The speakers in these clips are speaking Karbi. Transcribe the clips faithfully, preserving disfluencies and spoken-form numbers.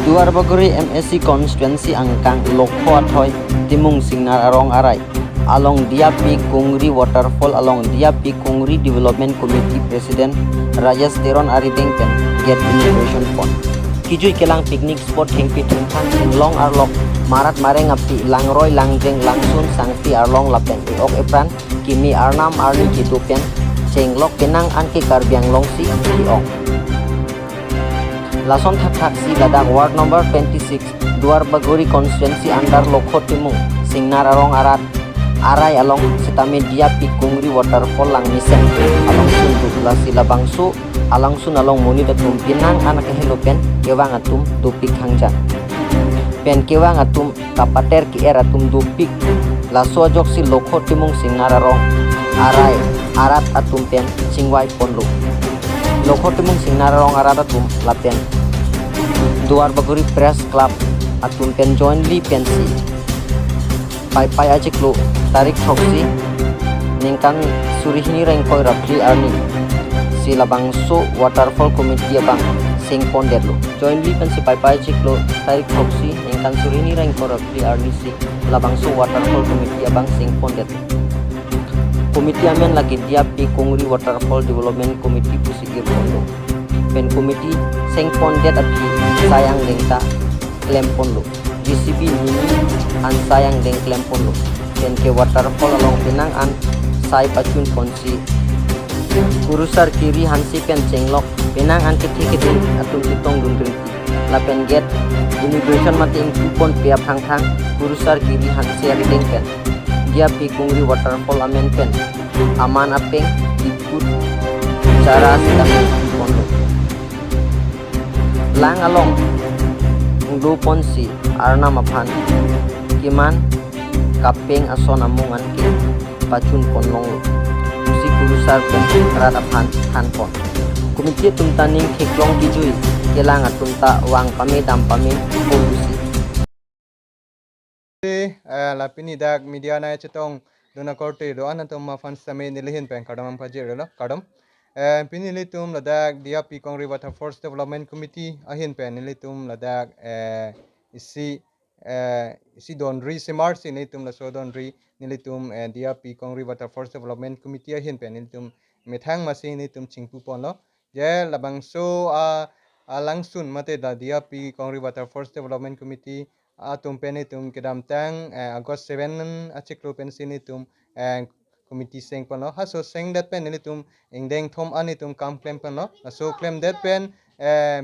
Duarbagori M A C constituency angkang Lokho Athoi Timung Singnar Arong arai along Diyapi Kungri Waterfall along Diyapi Kungri Development Committee President Rajesh Teron arideng pen gate inauguration pon. Kijui kelang picnic spot thengpi thengphang, inglong arlok, marat mareng api, langroi langjeng, langsun sangpi arlong lapen e-ok epran kimi arnam arni kedo pen chenglok penang an ke Karbi Anglong si ke-ong. Lason thakthak si ladak ward number twenty-six, Duarbagori constituency under Lokho Timung Singnar Arong arat arai along sitame Diyapi Kungri Waterfall lang mesen along sundu, lasi labangso alangsun along monit atum penang an akehelo pen kevang atum dopik hangjan. Pen kevang atum kapater ke-er atum dopik. Laso ajoksi Lokho Timung Singnar Arong arai arat atum pen chingvai ponlo. Lokho Timung Singnar Arong arat atum lapen Duarbagori Press Club atum pen jointly pensi Paipai achiklo tarik throksi ningkan suri hini ra ingkoi ra phli arni si labangso Waterfall Committee abang sengpondetlo. Jointly pensi Paipai achiklo tarik throksi ningkan suri hini ra ingkoi ra phli arni si labangso Waterfall Committee abang sengpondetlo. Committee amen lake Diyapi Kungri Waterfall Development Committee pusi irponlo. Pen committee sengpondet aphi sai angdeng ta klemponlo. J C B nini an sai angdeng klemponlo. Pen ke waterfall along penang an sai pachun ponsi kurusar kiri hansi pen chenglok penang an kethe keding atum chetongdun ringti. Lapen gate inauguration mate ingpu ponpe aphrangphrang kurusar kiri hansi arideng pen Diyapi Kungri Waterfall amen pen aman apeng iput chara sitame ponlo. Lang along ingdo ponsi arnam aphan keman kapeng ason amung an ke pachun ponlonglo pusi kurusar pen rat aphan thanpon. Committee atum ta ning theklong kijui kelang atum ta vang pame dam pame pon pusi. Eh, la pini dak media nai chetongdun akorte do-an atum aphan sitame neli ahin pen kardom nangpajirlo, kardom. Eh, pini nelitum ladak Diyapi Kongri Waterfalls Development Committee ahin pen nelitum ladak, eh, isi, eh, isi donri semarsi nelitum laso donri nelitum, eh, Diyapi Kongri Waterfalls Development Committee ahin pen nelitum methang masi nelitum chingpu ponlo. Je labangso a, alangsun mate la Diyapi Kongri Waterfalls Development Committee atum pen nelitum kedamtang, eh, August seven achiklo pensi nelitum, eh, committee sengponlo. Halaso sengdet pen nelitum ingdeng thom an nelitum kam klemponlo. Laso klemdet pen, eh,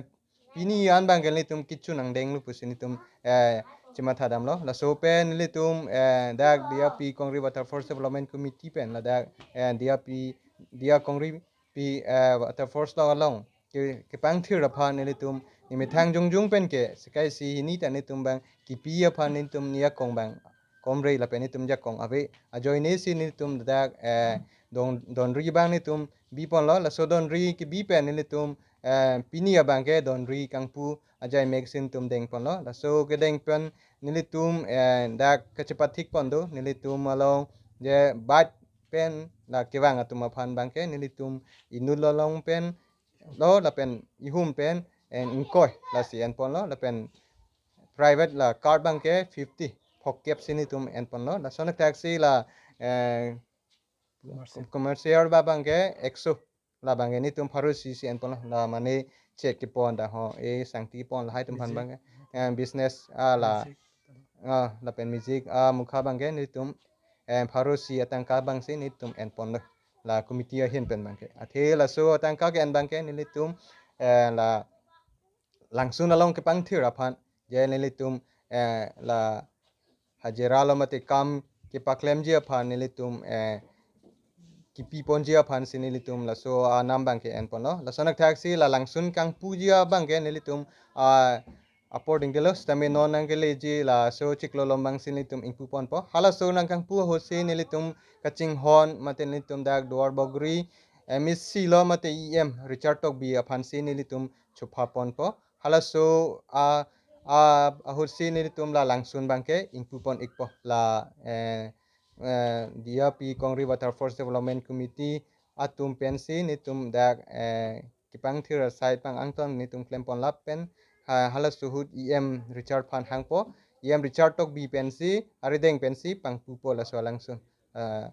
pini an abang ke nelitum kechun angdenglo pusi nelitum, eh, chematha damlo. Laso pen nelitum, eh, dak Diyapi Kongri Waterfalls Development Committee pen ladak, eh, Diyapi, Diya Kongri pi, eh, Waterfalls along ke, kepangthir aphan nelitum nemethang jongjong pen ke sekai isi hini ta nelitum abang kipi aphan nelitum niya kong abang komre lapen nelitum jakong ave ajoine si nelitum dak, eh, don, donri abang nelitum biponlo. Laso donri kebi pen nelitum, eh, pini abang ke donri kangpu ajai mek si nelitum dengponlo. Laso kedeng pen nelitum, eh, dak kachepathik pon do nelitum along je bat pen la kevang atum aphan abang ke nelitum inut along pen lo lapen ihum pen, eh, ingkoi lasi enponlo lapen private la card abang ke fifty phokep si nelitum enponlo. Lason athak si la, eh, commercial, commercial abang ke ekso, labang ke nelitum pharo isi si enponlo. La mane cheque kepon dak ho, eh, sangti pon lahai atum aphan abang ke, eh, business, ah, la, ah, lapen music, ah, mukha abang ke nelitum, eh, pharo isi atangka abang si nelitum enponlo. La committee ahin pen abang ke. Athe laso atangka ke-en abang ke nelitum, eh, la langsun along kepangthir aphan je nelitum, eh, la hajira lo mate kam kepaklemji aphan nelitum, eh, kipi ponji aphan si nelitum laso anam abang ke enponlo. Lason athak si la langsun kangpuji abang ke nelitum, ah, apor dingdelo sitame non nangkeleji laso chiklo along abang si nelitum ingpu ponpo. Halaso nangkangpu ahut si nelitum kachinghon mate nelitum dak Duarbagori M A C lo mate E M Richard Tokbi aphan si nelitum chopha ponpo. Halaso a, a, ahut si nelitum la langsun abang ke ingpu pon ikpo. La, eh, eh, Diyapi Kongri Waterfalls Development Committee atum pensi nelitum dak, eh, kepangthir asai abang angton nelitum klempon lap pen ha, halaso ahut E M Richard aphan hangpo, E M Richard Tokbi pensi, arideng pensi pangpupo laso alangsun. Ah,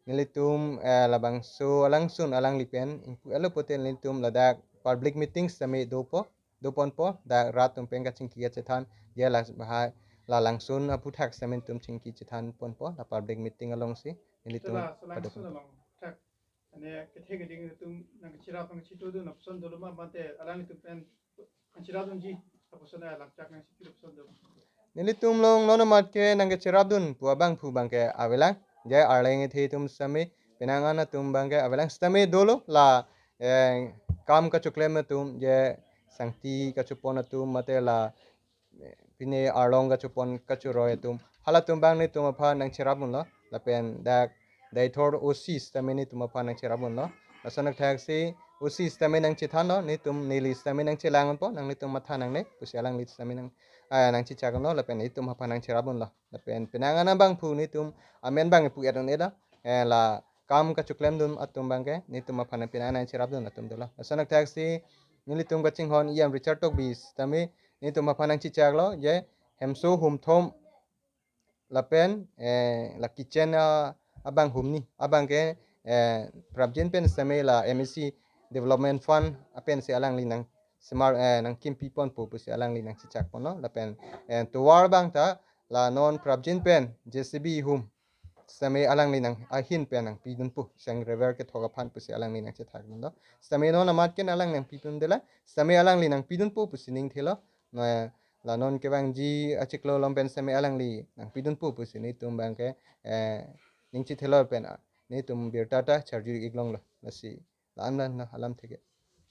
nelitum, eh, labangso alangsun alangli pen ingpu-etlo pulote nelitum ladak public meeting sitame dopo, doponpo, dak rat atum pen kachingki kachethan, je la bahai, la langsun aphuthak sitame nelitum chingki chethanponpo, la public meeting alongsi, nelitum Sela, sela, paduk. Sela along, thak. Ane kethe keding nelitum nangcherap nangchitudun apson dolo ma mate alanglitum pen nangcherapdunji apson, eh, langchak nangchitudun apson dolo. Nelitum along non amat ke nangcherapdun pu abangphu abangke avelang. Je arleng kethe atum sitame, penang an atum abangke avelang sitame dolo la, eh, kam kachoklem atum, je sangti kachopon atum mate la, eh, pine arlong kachopon kachoroi atum. Halatum abang nelitum aphan nangcherapdunlo. Lapen dak Deithor O C sitame nelitum aphan nangcherapdunlo. Lason athaksi O C sitame nangchethanlo, nelitum neli sitame nangchelangpo, nanglitum matha nangne, pusi alangli sitame nang, ah, nangchechakdunlo, lapen nelitum aphan nangcherapdunlo. Lapen penang an abangphu nelitum amen abang pu-etdun-eda, eh, la kam kachoklemdun atum abangke, nelitum aphan penang nangcherapdun atum dolo. Lason athaksi nelitum kachinghon E M Richard Tokbi sitame, nelitum aphan nangchechaklo, je hemso humthom lapen, eh, la kitchen, ah, abang humni, abangke, eh, prapjin pen sitame la M A C Development Fund apensi alangli nangsemar, eh, nangkimpiponpo pusi alangli nangchechakponlo, lapen, eh, tovar abang ta la non prapjin pen J C B hum sitame alangli nang ahin pen nangpidunpo, sang rever kethok aphan pusi alangli nangchethakdunlo. Sitame non amat ke alang nangpidundela, sitame alangli nangpidunpo pusi ningthelo. Na, la non kevangji achiklo along pen sitame alangli nangpidunpo pusi nelitum abangke, eh, ningchethelo pen, ah, nelitum birta ta charjuri-iklonglo. Lasi, la-an la, la alam theke.